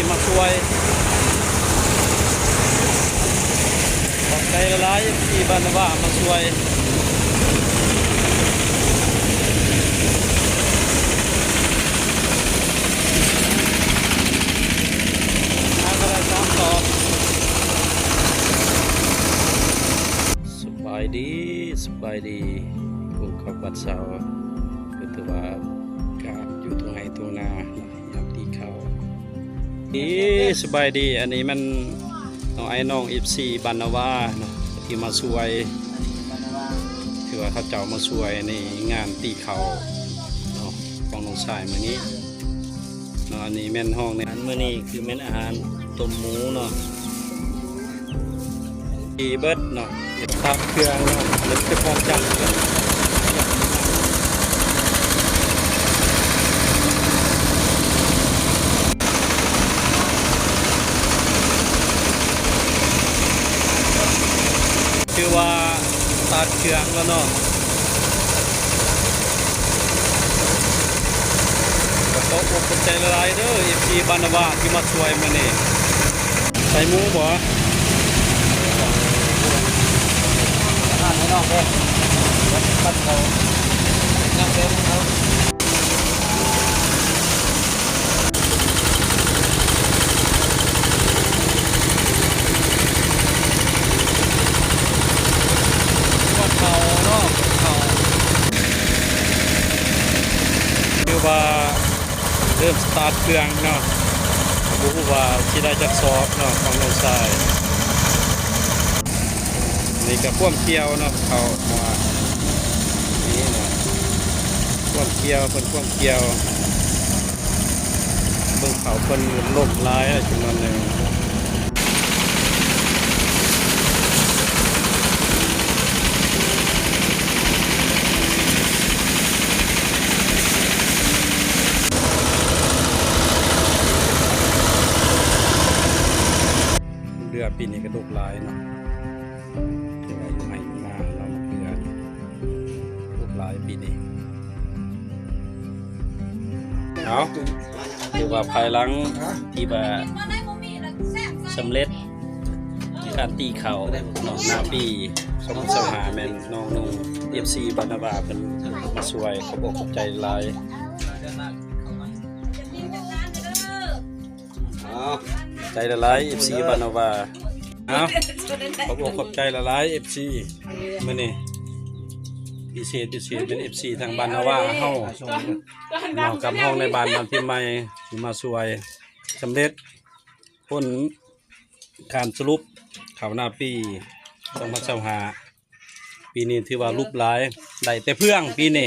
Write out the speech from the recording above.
ທີ່ມາຊ່ວຍ. ຂອບໃຈຫຼາຍໆ ເອັຟຊີ ບ້ານນາວາມາຊ່ວຍ. ຫາກໍໄດ້ສາມສອບ. ສະບາຍດີ ສະບາຍດີ ຜູ້ເຂົ້າວັດເຊົ້າ ກໍຖືວ່າການຢູ່ທົ່ງໄຮ່ທົ່ງນາ ຍາມຕີເຂົ້າ. ເອີ ສະບາຍດີ ອັນນີ້ມັນນ້ອງອ້າຍນ້ອງ ເອັຟຊີ ບ້ານນາວາເນາະ ທີ່ມາຊ່ວຍ ຖືວ່າເຂົາເຈົ້າມາຊ່ວຍໃນງານຕີເຂົ້າເນາະ ຂອງນ້ອງຊາຍມື້ນີ້ເນາະ. ອັນນີ້ແມ່ນຫ້ອງ ໃນມື້ນີ້ຄືແມ່ນອາຫານຕົ້ມໝູເນາະ. ດີເບິດເນາະ ເກັບສະຕາດເຄື່ອງເນາະ ເກັບຂອງຈັກ ຄືວ່າສະຕາດເຄື່ອງແລ້ວເນາະ. ກໍຂອບອົກຂອບໃຈຫຼາຍໆເດີ ເອັຟຊີ ບ້ານນາວາ ທີ່ມາຊ່ວຍມື້ນີ້. ໃສ່ໝູບໍ່? ຄືວ່າເລີ່ມສະຕາດເຄື່ອງເນາະ ບໍ່ຮູ້ວ່າຊິໄດ້ຈັກສອບເນາະ ຂອງນ້ອງຊາຍ. ນີ້ກໍຄວາມກ່ຽວເນາະ ເຂົ້າ ເພາະວ່ານີ້ເນາະ ຄວາມກ່ຽວ ເພິ່ນຄວາມກ່ຽວ ເບິ່ງເຂົ້າເພິ່ນລົ້ມຫຼາຍແລ້ວ ຈຳນວນໜຶ່ງ. ເຮືອປີນີ້ກະດົກຫຼາຍເນາະ ຖືວ່າຢູ່ໄຮ່ຢູ່ນາເນາະ ເຮືອນີ້ດົກຫຼາຍປີນີ້. ເອົາ ຖືວ່າພາຍຫຼັງທີ່ວ່າສຳເລັດໃນການຕີເຂົ້າເນາະ ນາປີສອງພັນຊາວຫ້າ ແມ່ນນ້ອງໜຶ່ງ ເອັຟຊີ ບ້ານນາວາ ເພິ່ນມາຊ່ວຍ ຂອບອົກຂອບໃຈຫຼາຍ. ເອົາ ໃຈຫຼາຍໆ ເອັຟຊີ ບ້ານນາວາ. ເອົາ ຂອບອົກຂອບໃຈຫຼາຍໆ ເອັຟຊີ ມື້ນີ້ພິເສດ ພິເສດເປັນ ເອັຟຊີ ທາງບ້ານນາວາເຮົາເນາະ ກັບຫ້ອງໃນບ້ານ ບ້ານພິມໃໝ່ ທີ່ມາຊ່ວຍສຳເລັດຜົນການສະຫຼຸບເຂົ້ານາປີສອງພັນຊາວຫ້າ. ປີນີ້ຖືວ່າຫຼຸບຫຼາຍ ໄດ້ແຕ່ເຟືອງປີນີ້.